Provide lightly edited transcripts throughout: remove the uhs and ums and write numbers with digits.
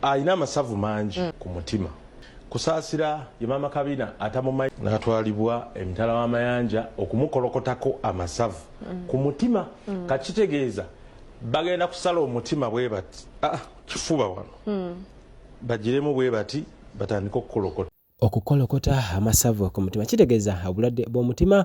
Alina amasavu mangi ku mutima. Kusaasira ye Maama Kabina atamumanyi n'atwalibwa emitala w'amayanja okumukolokotako amasavu ku mutima. Kakitegeeza bagenda kusala omutima bwe bati, kifuba wano, bagiremu bwe bati, batandike okukolokota. Okukolokota amasavu ku mutima kitegeeza obulwadde bw'omutima.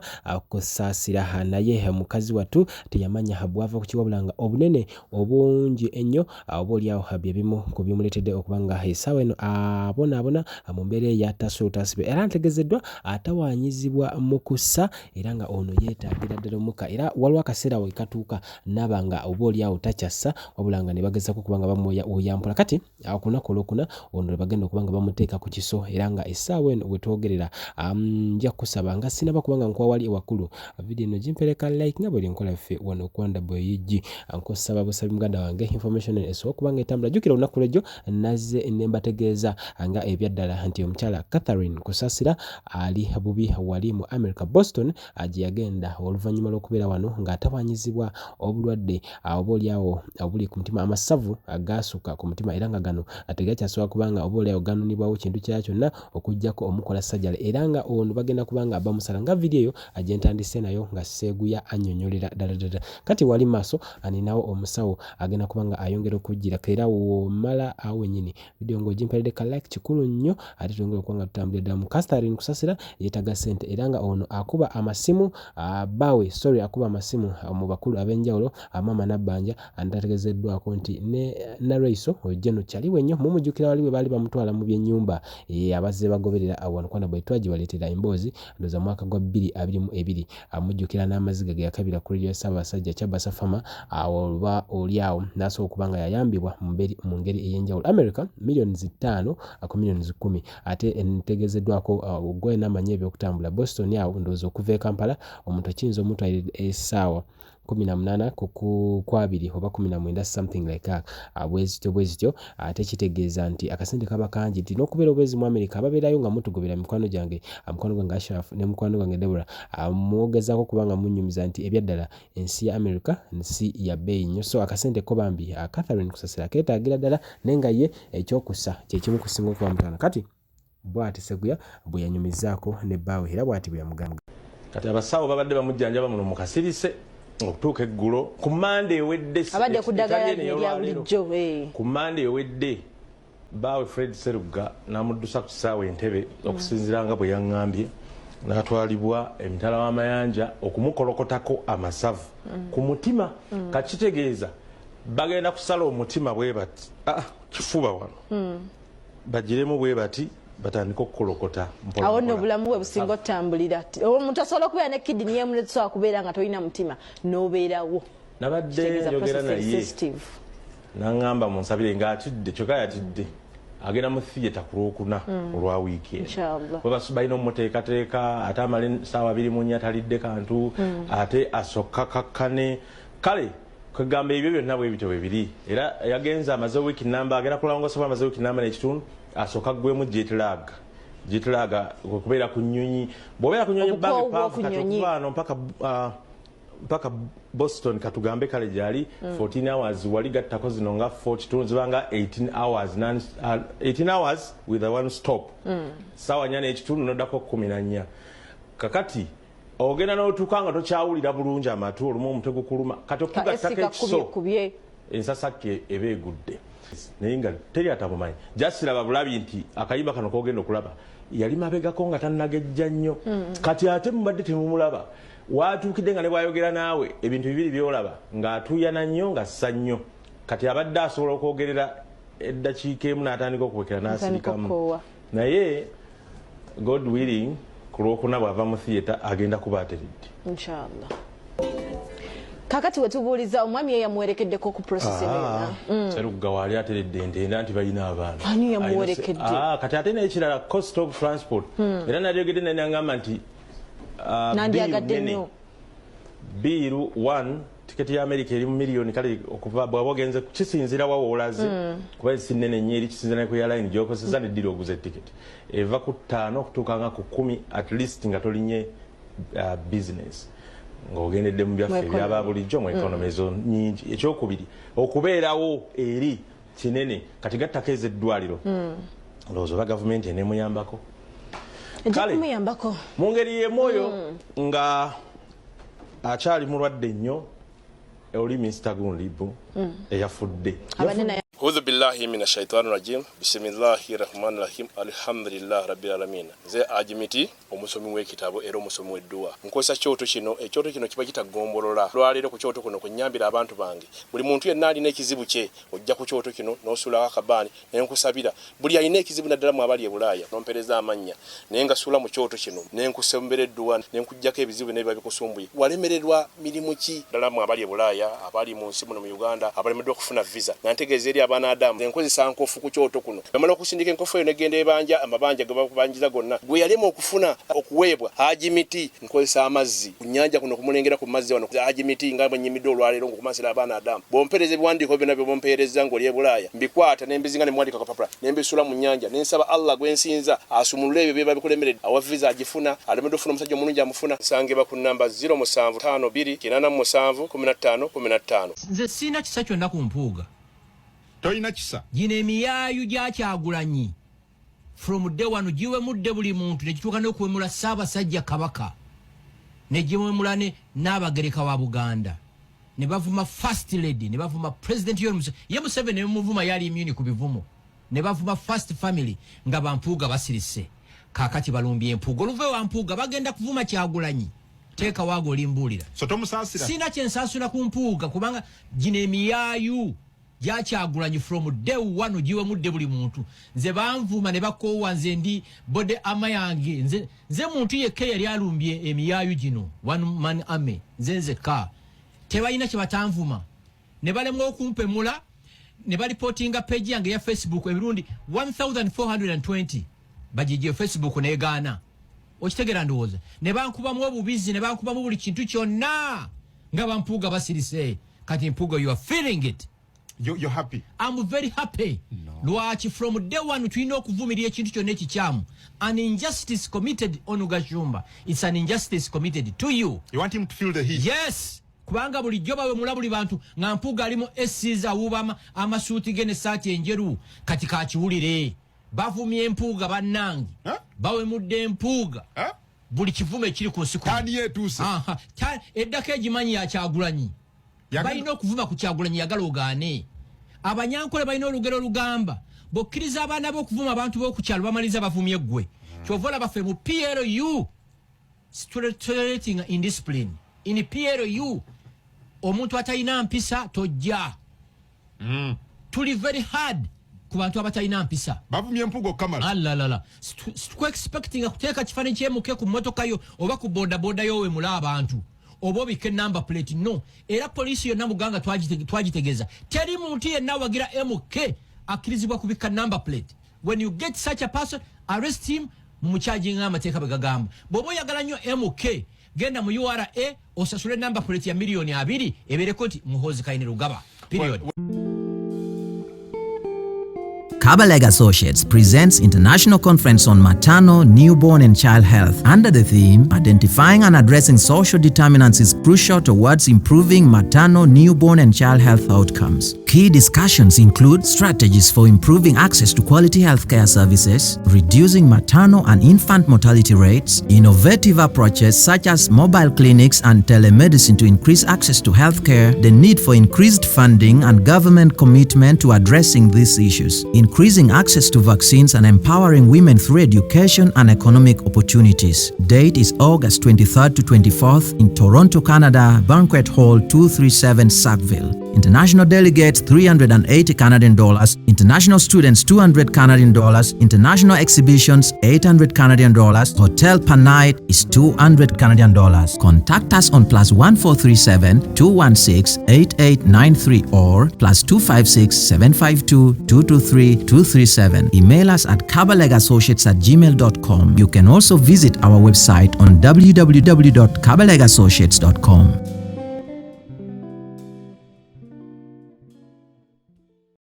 Kusaasira naye mukazi wattu teyamanya bwava ku kiwabula nga obunene obungi ennyo oba oliawo bye bimu ku bimuleetedde okuba nga essaawa eno abonaabona mu mbeera eya tasuulutaasibe, era ntegezeddwa atawaanyizibwa mu kussa, era nga ono yeetaagira ddala omukka, era waliwo akaseera we katuuka naaba nga oba oliawo takyassa, wabula nga ne bagezaako okuba nga bamuwuyampula. Kati ku lunaku olwokuna ono lwe bagenda okuba nga bamuteeka ku kiso, era nga essaawa eno wetwogerera nja kusaba nga sinaba kubanga nkuwa wali ewakkulu vidiyo eno gimpereka like nga bweri nkola ffe wano Kwanda Boy UG. Nkusaba busabi, muganda wange, information eno esobola okuba nga etambula. Jjukira olunaku lwejjo nazze ne mbategeeza nga ebyaddala nti omukyala Catherine Kusasira ali bubi wali mu America, Boston, gye yagenda oluvannyuma lw'okubeera wano ng'atawaanyizibwa obulwadde oba oliawo obuli ku mutima. Amasavu gaasukka ku mutima, era nga gano tegakyasobola kubanga oba oliawo ganunibwawo kintu kirala kyonna okuggyako omukola sajjale, era nga ono bagenda kubanga bamusala nga vidiyo eyo gye ntandise nayo nga Seeguya annyonnyolera ddala ddala. Kati wali maaso ninawo omusawo agenda kuba nga ayongera okujjirako, era womala awo wennyini vidiyo ng'ogimperedde ka like, kikulu nnyo, ate twongere okuba nga tutambulira ddala mu Catherine Kusasira. Yeetaaga ssente, era nga ono akuba amasimu bbaawe, sorry, akuba amasimu mu bakulu ab'enjawulo, maama Nabbanja ntategezeddwako nti ne Narweiso Jeno kyaliwe nnyo mumujjukira wali bwe baali bamutwala mu byennyumba abazze bagoberera wano Kwana bwe twagibaleetera emboozi, ndowooza mwaka gwa 2022, amujjukira n'amaziga ge yakabira ku radio ya Ssaabasajja Kyabasa Fama oba oli awo n'asobola okuba nga yayambibwa mu ngeri ey'enjawulo. America millions 5 ku millions 10. Ate ntegeezeddwako gwe n'amanyi ebyokutambula, Boston awo ndowooza okuva e Kampala omuntu akiyinza omutwalira essaawa 18 ku 20 oba 19, something like that, bwe zityo bwe zityo. Ate kitegeeza nti akasente kaba kangi nti n'okubeera obubeezi mu America. Ababeerayo nga mutugobera, mikwano gyange, mukwano gwange Ashraf ne mukwano gwange Debora, mwogezaako kubanga munnyumiza nti ebyaddala ensi ya America nsi ya bbeeyi nnyo. So akasente ko bambi Catherine Kusasira keetaagira ddala, naye nga ye ekyokussa kyekimu kusinga okuba mutaano. Kati bw'ati Seguya bwe yanyumizaako ne bbaawe, era bw'ati bwe yamugamba. Kati abasawo babadde bamujjanjaba muno mu kasirise okutuuka eggulo ku Mande ewedde. Abadde ku ddagala lya bulijjo. Ku Mande ewedde baawe Fred Serugga n'amuddusa ku kisaawe Entebe, okusinziira nga bwe yaŋŋambye, n'atwalibwa emitala w'amayanja okumukolokotako amasavu ku mutima. Kakitegeeza bagenda kusala omutima bwe bati, kifuba wano, bagiremu bwe bati, batandike okukolokota. Awo nno obulamu bwe businga otutambulira. Omuntu asobola okubeera ne kidney emu, netusobola kubeera nga tolina mutima n'obeerawo. Nabadde njogera naye naŋŋamba munsabire ng'atidde, kyokka yatidde agenda mu theatre ku Lwokuna olwa wiiki eno. Balina omuteekateeka, ate amala essaawa 24 talidde kantu, ate asokka kakkane. Kale kwegamba ebyo byonna bwe bityo bwe biri, era yagenze amaze wiiki namba, agenda kulongosebwa amaze wiiki namba n'ekitundu, asooka aggwemu jet lag. Jet lag kwekubeera ku nnyonyi, bw'obeera ku nnyonyi ebbanga eppanvu. Kati okuva wano mpaka Boston, katugambe kale gyali 14 hours, wali gattako zino nga 42, ziba nga 18 hours, 18 hours with a one stop, saawa 4 n'ekitundu noddako 14. Kakati ogenda n'otuuka nga tokyawulira bulungi amatu, olumu omutwe gukuluma. Kati okugattako ekiso, ensasake eba egudde, naye nga teri atamumanyi. Jasiraba bulabi nti akayimba kano kogenda okulaba yali mabegako nga tannagejja nnyo. Kati ate mubadde temumulaba watuukidde nga ne bwayogera naawe ebintu bibiri byolaba ng'atuuyana nnyo, nga ssa nnyo. Kati abadde asobola okwogerera eddakiika emu n'atandika okuwekera n'asirikamu, naye God willing, ku Lwokuna bw'ava mu theatre agenda kuba ateredde. Inshallah. Kakati wetubuuliza omwami ye yamuwerekeddeko ku process eno yonna? Serugga waali ateredde entenda nti balina abaana. Ani yamuwerekedde? Kati ate n'ekirala, cost of transport, era nalyogedde naye nagamba nti Nandyagadde nnyo. Bill 1, tiketi ya America eri mu miliyoni, kale okuva bwaba ogenze kisinzira wa woolaze, kuba ensi nnene nnyo, eri kisinzira ne ku airline gyokozesa neddira oguza etiketi, eva ku 5 okutuuka nga ku 10, at least nga tolinye business, ng'ogendedde mu byaffe ebyaba bulijjo mu economy, ezo nyingi. Ekyokubiri, okubeerawo eri Kinene. Kati gattako ez'eddwaliro, ndowooza oba gavumenti eneemuyambako. Ejja Kale. kumuyambako. Mu ngeri y'emu oyo nga akyali mulwadde nnyo, oli Mr Gunlibu eyafudde. Abadde naye. Audhu billahi mina shaitani rajim, bisimillahi rahmani rahim, alhamdulillah rabbil alamin. Nze Ajimiti, omusomi w'ekitabo era omusomi w'edduwa. Nkozesa kyoto kino, ekyoto kino kiba kitagombolola. Lwaleero ku kyoto kuno kunyambira abantu bange. Buli muntu yenna alina ekizibu kye, ojja ku kyoto kino n'osuulako akabaani ne nkusabira. Buli alina ekizibu, naddala mu abali e Bulaaya, n'ompereza amannya naye nga suula mu kyoto kino ne nkusembera edduwa ne nkuggyako ebizibu byonna ebiba bikusumbuye. Walemererwa mirimu ki? Ddala mu abali e Bulaaya, abali mu nsi muno mu Uganda, abalemeddwa okufuna visa, nga ntegeeza eri abaana Adamu, nkozesa nkofu ku kyoto kuno. Bamala okusindika enkofu eyo negenda ebanja amabanja ge bakubanjiza gonna. Gwe yalema okufuna okuweebwa Hajimiti, nkozesa amazzi ku nnyanja kuno kumulengera ku mazzi wano Hajimiti, nga bwe nnyimidde olwaleero ng'okumansira abaana Adamu. Bw'ompeereza ebiwandiiko byonna by'ompeereza ng'oli e Bulaaya, mbikwata ne mbizinga ne muwandiika kapapula ne mbisuula mu nnyanja ne nsaba Allah gwe nsinza asumulule ebyo byeba bikulemeredde. Awa visa agifuna, alemeddwa okufuna omusajja omulungi amufuna. Nsangibwa ku nnamba 0752 87 15 15. Nze sirina kisa kyonna ku Mpuuga. Tolina kisa? Gino emiyaayu gya Kyagulanyi from day one giwemudde buli muntu, nekituuka n'okuwemula Ssaabasajja Kabaka, negiwemula ne Nnaabagereka wa Buganda, ne bavuma First Lady, ne bavuma President Yoweri Museveni. Ye Museveni ne muvuma, yali immune ku bivumo. Ne bavuma First Family nga bampuuga basirise. Kaakati balumbye Empuuga, oluva wa Mpuuga bagenda kuvuma Kyagulanyi. Teeka waago olimbuulira. So tomusaasira? Sina kyensaasula ku Mpuuga, kubanga gino emiyaayu gyakyagulanyi from day one giwemudde buli muntu. Nze banvuma ne bakoowa. Nze ndi body ama yange. Nze muntu yekka eyali alumbye emiyaayu gino, one man army, nze nzekka. Tebalina kye batanvuma ne balemwa okumpemula ne balipotinga page yange ya Facebook emirundi 1420, bagijje Facebook negaana. Okitegeera? Ndowooza ne bankubamu obubizi, ne bankubamu buli kintu kyonna nga bampuuga basirise. Kati Mpuuga, you are feeling it. You're happy? I'm very happy. Lwaki? From day one tulina okuvumirira ekintu kyonna ekikyamu. An injustice committed on Gashumba, it's an injustice committed to you. You want him to feel the heat? Yes, kubanga bulijjo bawemula buli bantu nga Mpuuga ali mu esiza awuuba amasuuti ge n'essaati enjeru. Kati kakiwulire, bavumye Empuuga bannange. Huh? Bawemudde Empuuga. Huh? Buli kivumo ekiri ku nsi kuno. Turn yetuuse. Aha. Eddako egimanyi ya Kyagulanyi. Balina okuvuma ku Kyagulanyi, yagala ogaane. Abanyankole balina olugero olugamba, bw'okkiriza abaana b'okuvuma abantu b'oku kyalo, bamaliriza bavumye ggwe. Kyova olaba ffe mu PLU tolerating indiscipline. In PLU omuntu atalina mpisa tojja. Tuli very hard ku bantu abatalina mpisa. Bavumye Empuuga okukamala. Alalala, situkuexpectinga kuteeka kifaananyi kyemuke ku mmotoka yo oba ku bodaboda yo wemula abantu oba obika enumber plate, no. Era poliisi yonna muganga twagitegeeza, teri muntu yenna awagira MK akkirizibwa kubika number plate. When you get such a person, arrest him, mumucharginga amateeka bwe gagamba. Bw'oba oyagala nnyo MK, genda mu URA osasule number plate ya miliyoni 20, ebeereko nti Muhoozi Kainerugaba, period. Kabalega Associates presents International Conference on Maternal, Newborn and Child Health under the theme Identifying and Addressing Social Determinants is Crucial Towards Improving Maternal, Newborn and Child Health Outcomes. Key discussions include strategies for improving access to quality healthcare services, reducing maternal and infant mortality rates, innovative approaches such as mobile clinics and telemedicine to increase access to healthcare, the need for increased funding and government commitment to addressing these issues, increasing access to vaccines and empowering women through education and economic opportunities. Date is August 23rd to 24th in Toronto, Canada, Banquet Hall 237 Sackville. International delegates 380 Canadian dollars, international students 200 Canadian dollars, international exhibitions 800 Canadian dollars, hotel per night is 200 Canadian dollars. Contact us on +1437 216 8893 or +256 752 223 237. Email us at kabalegassociates@gmail.com. You can also visit our website on www.kabalegassociates.com.